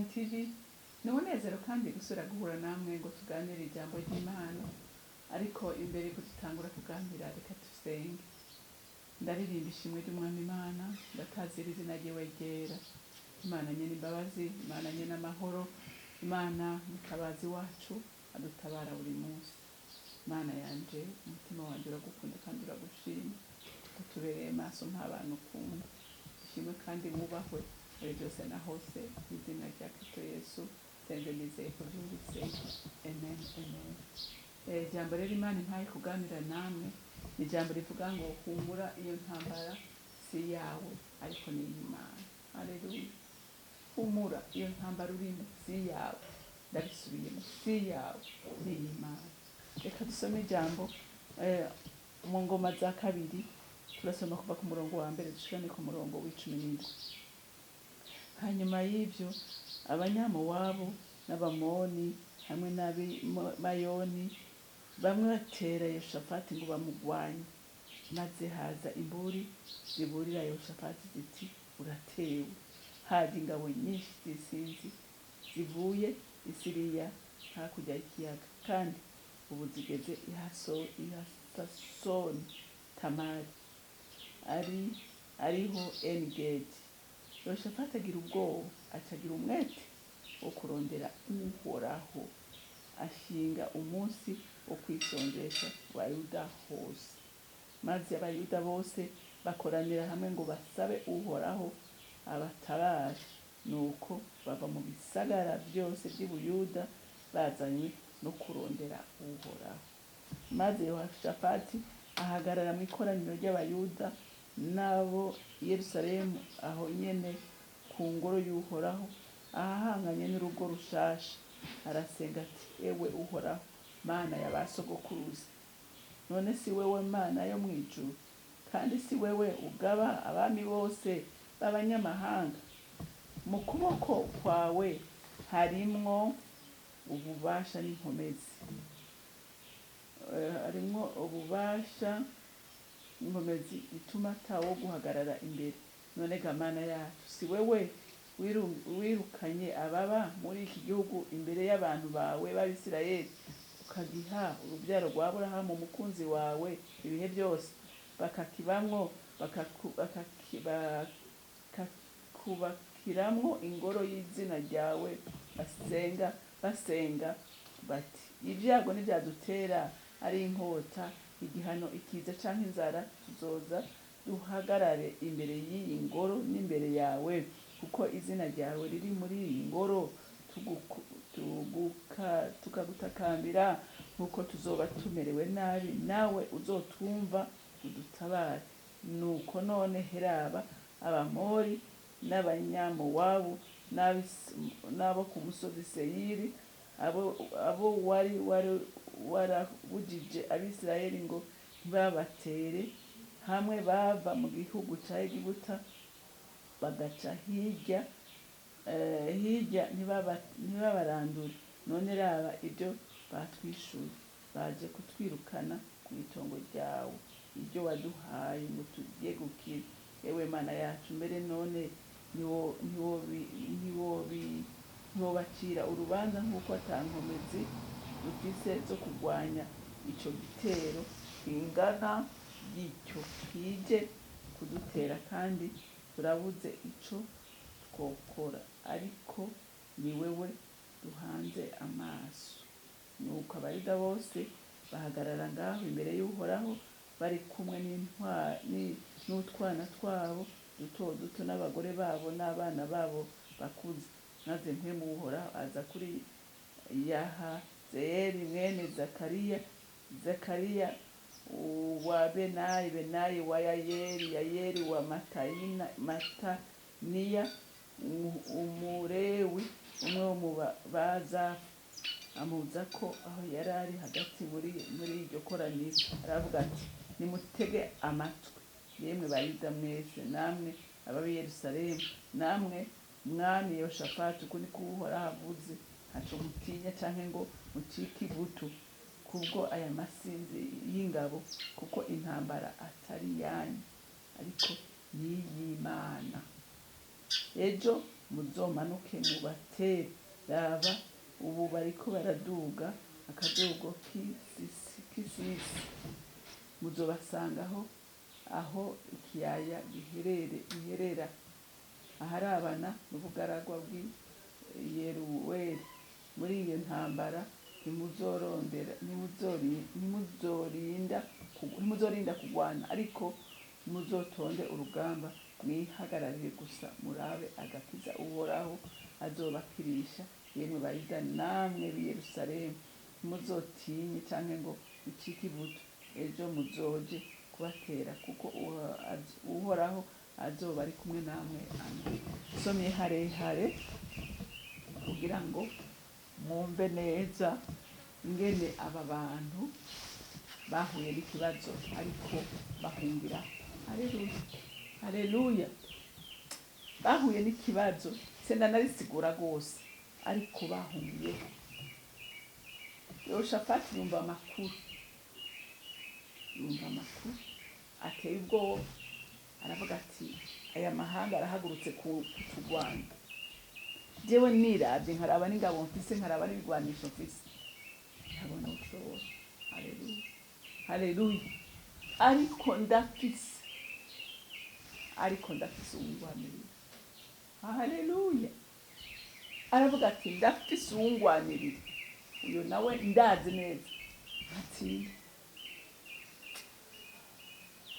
Online TV. Ni umunezero kandi gusubira guhura namwe ngo tuganire ijambo ry'Imana. Ariko imbere yuko dutangura kuganira, reka dusenge. Ndaririmba ishimwe ry'Umwami Imana, ndatazira izina ryiwe ryera. Imana nyene imbabazi, Imana nyene amahoro, Imana mutabazi wacu adutabara buri munsi. Imana yanje, umutima wanje uragukunda kandi uragushima, kuko tubereye maso nk'abana ukunda. Ishimwe kandi wubahwe muri byose na hose, mu izina rya Kristo Yesu senze nizeye ko byumvise. Amen, amen. Ijambo rero Imana impaye kuganira namwe ni ijambo rivuga ngo humura, iyo ntambara si iyawe ariko ni iy'Imana. Haleluya. Humura, iyo ntambara urimo si iyawe, ndabisubiyemo, si iyawe, ni iy'Imana. Reka dusome ijambo mu Ngoma za Kabiri, turasoma kuva ku murongo wa mbere dushikane ku murongo wa 17. Hanyuma y'ibyo, Abanyamowabu n'Abamoni hamwe n'Abimayoni bamwe batera Yehoshafati ngo bamugwanye. Maze haza imburi ziburira Yehoshafati ziti: "Uratewe, haje ingabo nyinshi z'isinzi zivuye i Siriya hakurya y'ikiyaga, kandi ubu zigeze i Hasasoni Tamari, ari ariho Enigedi." Yehoshafati agira ubwoba, acagira umwete wo kurondera Uhoraho, ashinga umunsi wo kwisonzesha mu Bayuda hose. Maze Abayuda bose bakoranira hamwe ngo basabe Uhoraho abatabare. Nuko bava mu bisagara byose by'i Buyuda bazanywe no kurondera Uhoraho. Maze Yehoshafati ahagarara mu ikoraniro ry'Abayuda n'abo i Yerusalemu, aho nyene ku ngoro y'Uhoraho, ahahanganye n'urugo rushasha, arasenga ati: "Ewe Uhoraho, Mana ya ba sogokuruza, none si wewe Mana yo mw'ijuru, kandi si wewe ugaba abami bose b'abanyamahanga? Mu kuboko kwawe harimwo ububasha n'inkomezi, harimwo ububasha n'inkomezi ituma atawo guhagarara imbere. None ga Mana yacu, si wewe wirukanye ababa muri iki gihugu imbere y'abantu bawe b'Abisirayeli, ukagiha urubyaro rwa Aburahamu umukunzi wawe ibihe byose, bakakibamwo, bakakubakiramwo ingoro y'izina ryawe, basenga bati: 'Ibyago ntibyadutera, ari inkota, igihano, ikiza canke inzara, tuzoza duhagarare imbere y'iyi ngoro n'imbere yawe, kuko izina ryawe riri muri iyi ngoro, tukagutakambira nk'uko tuzoba tumerewe nabi, nawe uzotwumva udutabare.' Nuko none heraba, Abamori n'Abanyamowabu n'abo ku musozi Seyiri, abo wari warabujije Abisirayeli ngo ntibabatere, hamwe bava mu gihugu ca Egiputa bagaca hirya ntibabarandure. None raba ibyo batwishuye, baje kutwirukana mu itongo ryawe, iryo waduhaye ngo turyegukire. Ewe Mana yacu, mbere none ntiwobacira urubanza, nk'uko ata nkomezi dufise zo kurwanya ico gitero kingana gityo kije kudutera? Kandi turabuze ico twokora, ariko ni wewe duhanze amaso." Nuko Abayuda bose bahagarara ngaho imbere y'Uhoraho, bari kumwe n'utwana twabo duto duto n'abagore babo n'abana babo bakuze. Maze Mpwemu w'Uhoraho aza kuri Yahazeyeli mwene Zakariya, Zakariya wa Benayi, Benayi wa Yayeli, Yayeli wa Matayina, Mataniya Umulewi, umwe wo mu Bazafu, amuza ko aho yari ari hagati muri iryo koraniro, aravuga ati: "Nimutege amatwi, yemwe Bayuda mwese, namwe ab'ab'i Yerusalemu, namwe mwami Yehoshafati! Uku niko Uhoraho avuze: Ntaco mutinya canke ngo mucike ivutu kubwo aya masinzi y'ingabo, kuko intambara atari iyanyu ariko ni iy'Imana. Ejo Muzomanuke mubatere. Raba, ubu bariko baraduga akadogo k'isisi, muzobasangaho aho ikiyaya giherera, aharabana n'ubugaragwa bw'i Yeruweli. Muri iyo ntambara ntimuzorondera, ntimuzorinda kugwana, ariko muzotonde urugamba, mwihagararire gusa, murabe agakiza Uhoraho azobakirisha. Yemwe Bayuda namwe b'i Yerusalemu, ntimuzotinye canke ngo mucike ivutu ejo muzoje kubatera, kuko Uhoraho azoba ari kumwe namwe. Amen. Somye harehare kugira ngo mwumve neza ingene aba bantu bahuye n'ikibazo ariko bahungira. Haleluya, haleluya. Bahuye n'ikibazo, senda narisigura rwose, ariko bahungiye. Yehoshafati yumva amakuru, yumva amakuru ateye ubwoba, aravuga ati: "Aya mahanga arahagurutse kuturwanya. Jewe niravye nkaraba n'ingabo mfise, nkaraba n'ibigwanisho mfise, nkabona ushobora." Haleluya, haleluya. Ariko ndafise, ariko ndafise uwungwanirira. Haleluya. Aravuga ati: "Ndafise uwungwanirira, uyo nawe ndazi neza ntatsinda."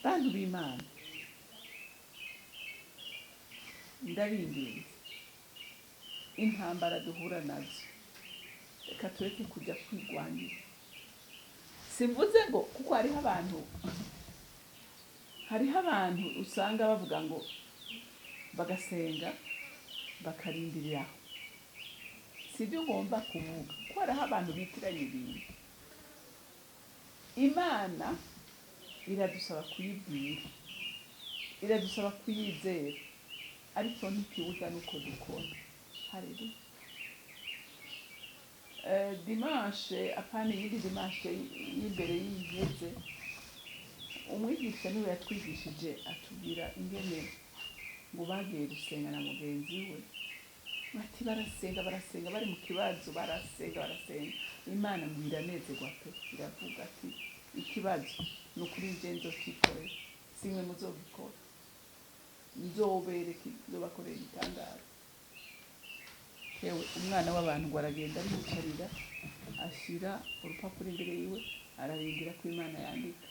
Bantu b'Imana, ndabinginze, intambara duhura nazo, reka tureke kujya kwigwanira. Simvuze ngo kuko hariho abantu usanga bavuga ngo bagasenga bakarindirira aho. Sibyo ngomba kuvuga, kuko hariho abantu bitiranya ibintu. Imana iradusaba kuyibwira, iradusaba kuyizera, ariko ntitwibuza n'uko dukora. Haleluya. Dimanche, apana iyindi dimanche y'imbere y'iheze, umwigisha niwe yatwigishije, atubwira ingene ngo bagiye gusenga na mugenzi we. Bati barasenga, barasenga, bari mu kibazo, barasenga, barasenga, Imana ngo iranezerwa pe. Iravuga ati: "Ikibazo ni ukuri nje nzokikorera, simwe muzogikora, nzobereka, nzobakorera igitangaza." Yewe, umwana w'abantu ngo aragenda ariyicarira, ashyira urupapuro imbere yiwe, ararindira ko Imana yandika.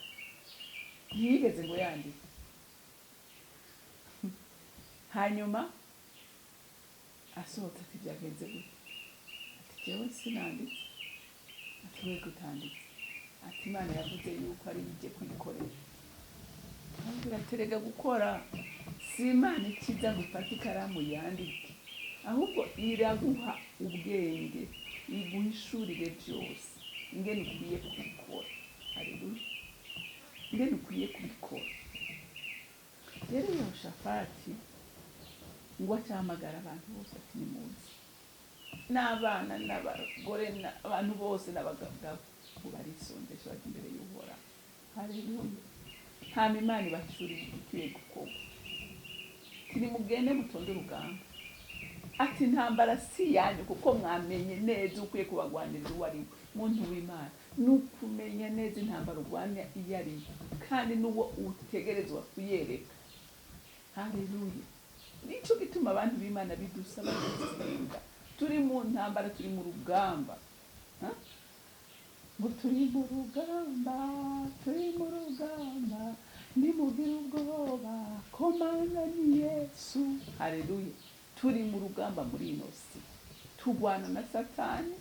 Ntiyigeze ngo yandike. Hanyuma asohotse ati: "Byagenze gute?" Ati: "Jewe sinanditse." Ati: "We utanditse?" Ati: "Imana yavuze yuko ari ijye kwikorera." Arabwira ati: "Erega gukora si Imana ikiza ngo ifate ikaramu yandike, ahubwo iraguha ubwenge, iguhishurire byose ingene ukwiye kubikora." Haleluya, ingene ukwiye kubikora. Rero Yehoshafati ngo acahamagara abantu bose ati: "Nimuze, n'abana n'abagore, abantu bose n'abagabo." Ngo barisondesha, bajya imbere y'Uhoraho. Haleluya. Hama Imana ibahishurira igikwiye gukorwa. Ati: "Nimugende mutonde urugamba." Ati: "Intambara si yanyu, kuko mwamenye neza ukwiye kubagwanirira uwo ari we." Muntu w'Imana, ni ukumenya neza intambara urwanya iyo ari yo, kandi n'uwo utegerezwa kuyereka. Haleluya. Nicyo gituma abantu b'Imana bidusaba gusenga. Turi mu ntambara, turi mu rugamba. Ha? Ngo turi mu rugamba, turi mu rugamba, nimugire ubwoba, komanda ni Yesu. Haleluya. Turi mu rugamba muri ino si, turwana na Satani,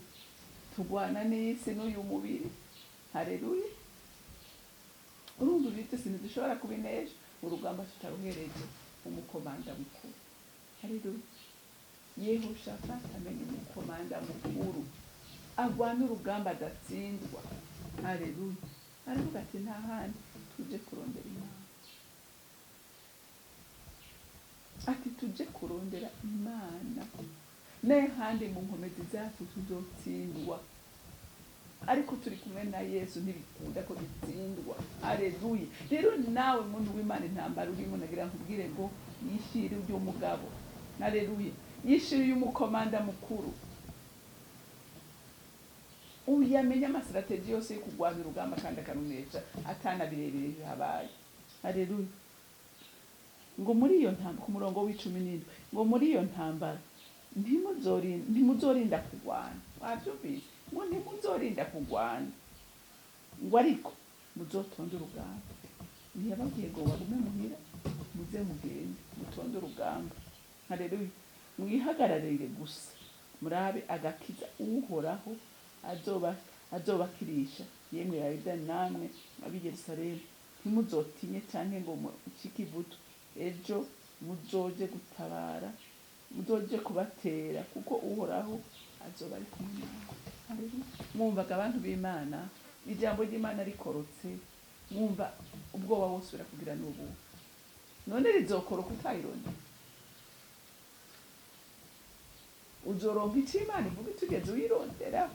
turwana n'isi n'uyu mubiri. Haleluya. Urumva, ibi byose ntidushobora kubinesha urugamba tutaruhereje umukomanda mukuru. Haleluya. Yehoshafati amenya umukomanda mukuru agwana urugamba adatsindwa. Haleluya. Aravuga ati: "Nta handi, tuje kurondera Imana." Ati: "Tuje kurondera Imana, n'ahandi mu nkomezi zacu tuzotsindwa, ariko turi kumwe na Yesu ntibikunda ko dutsindwa." Haleluya. Rero nawe muntu w'Imana, intambara urimo, nagira nkubwire ngo yishyire ury'umugabo. Haleluya. Yishiriye umukomanda mukuru uyamenya ama stratégies yose yo kurwanya urugamba kandi akarunesha atana birebire bihabaye. Haleluya. Ngo muri iyo ntambara, ku murongo wa 17, ngo muri iyo ntambara ntimuzorinda kurwana. Wabyumvise? Ngo ntimuzorinda kurwana, ngo ariko muzotonde urugamba. Ntiyababwiye ngo bagume muhira, muze mugende mutonde urugamba. Haleluya. Mwihagararire gusa, murabe agakiza Uhoraho azobakirisha. Yemwe Bayuda namwe ab'i Yerusalemu, ntimuzotinye canke ngo mucike ivutu. Ejo muzoje gutabara, muzoje kubatera, kuko Uhoraho azoba ari kumwe nawe. Haleluya. Mwumvaga, abantu b'Imana, ijambo ry'Imana rikorotse, mwumva ubwoba wose urakugira n'ubu. None rizokoroka utayirondera? Uzoronka icyo Imana ivuga tugeze uyirondera?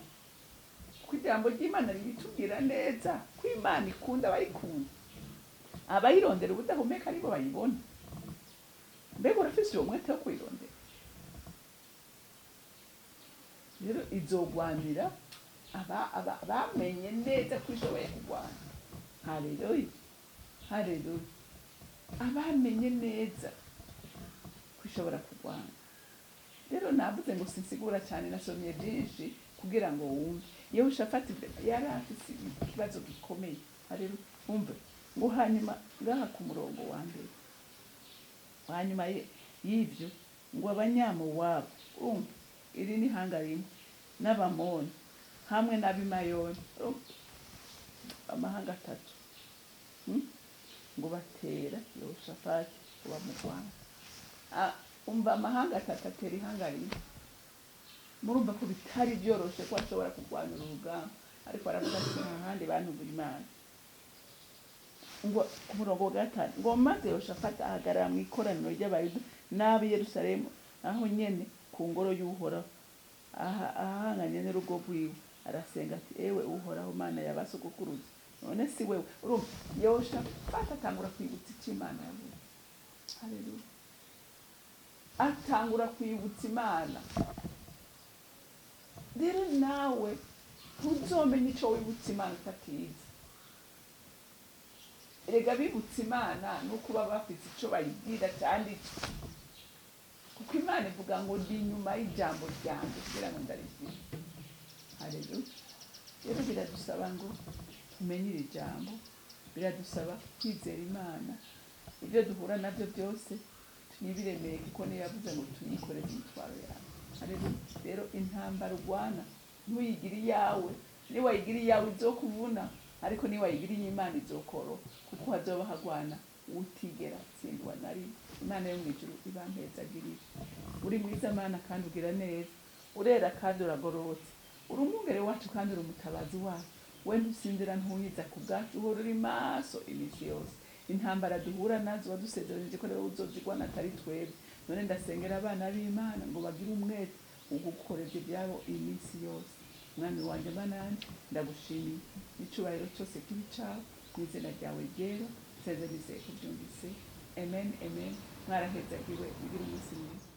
Ko ijambo ry'Imana ribitubwira neza ko Imana ikunda abayikunda, abayirondera ubudahumeka aribo bayibona. Mbega urafise uwo mwete wo kuyirondera? Rero izogwanira bamenye neza ko ishoboye kurwana. Haleluya, haleluya. Abamenye neza ko ishobora kurwana. Rero navuze ngo sinsigura cyane, nasomye byinshi kugira ngo wumve. Yehoshafati yari afise ikibazo gikomeye. Haleluya. Wumve ngo hanyuma ngaha ku murongo wa mbere, hanyuma y'ibyo ngo Abanyamowabu, urumva iri ni ihanga rimwe, n'Abamoni hamwe n'Abimayoni, urumva amahanga atatu, Ngo batera Yehoshafati ngo bamurwanye. Ah, umva, amahanga atatu atera ihanga rimwe. Murumva ko bitari byoroshe ko ashobora kurwanira urugamba, ariko aravuga ati: "Nta handi, bantu b'Imana." Ngo ku murongo wa gatanu, ngo maze Yehoshafati ahagarara mu ikoraniro ry'Abayuda n'ab'i Yerusalemu, aho nyene ku ngoro y'Uhoraho, ahanganye n'urugo rwiwe, arasenga ati: "Ewe Uhoraho, Mana ya ba sogokuruza, none si wewe?" Urumva Yehoshafati atangura kwibutsa icyo Imana yavuze. Haleluya. Atangura kwibutsa Imana. Rero nawe ntuzomenya ico wibutsa Imana utakizi. Erega bibutsa Imana nuko baba bafite ico bayibwira cyanditswe, kuko Imana ivuga ngo: "Ndi inyuma y'ijambo ryanjye kugira ngo ndarishyire." Haleluya. Rero biradusaba ngo tumenye iri jambo, biradusaba kwizera Imana. Ibyo duhura nabyo byose ntibiremeye, kuko niyo yavuze ngo tuyikoreze imitwaro yawe. Haleluya. Rero intambara urwana ntuyigire iyawe. Niwayigira iyawe izokuvuna, ariko niwayigira iy'Imana izokoroha, kuko hazoba hagwana utigera atsindwa na rimwe. Imana yo mu ijuru ibampezagirire. Uri mwiza Mana, kandi ugira neza, urera kandi uragororotse, uri umwungere wacu kandi uri umutabazi wacu. We ntusinzira, ntuyiza ku bwacu, uhora uri maso iminsi yose. Intambara duhura nazo wadusezeranije ko rero uzozigwana atari twebwe. None ndasengera abana b'Imana ngo bagire umwete wo gukorera ibyabo iminsi yose. Mwami wanjye, Mana yanjye, ndagushimiye. Icyubahiro cyose kibi cawe mu izina ryawe ryera. Nsenze nizeye ko byumvise. Amen, amen. Mwarahezagiwe, mugire umunsi mwiza.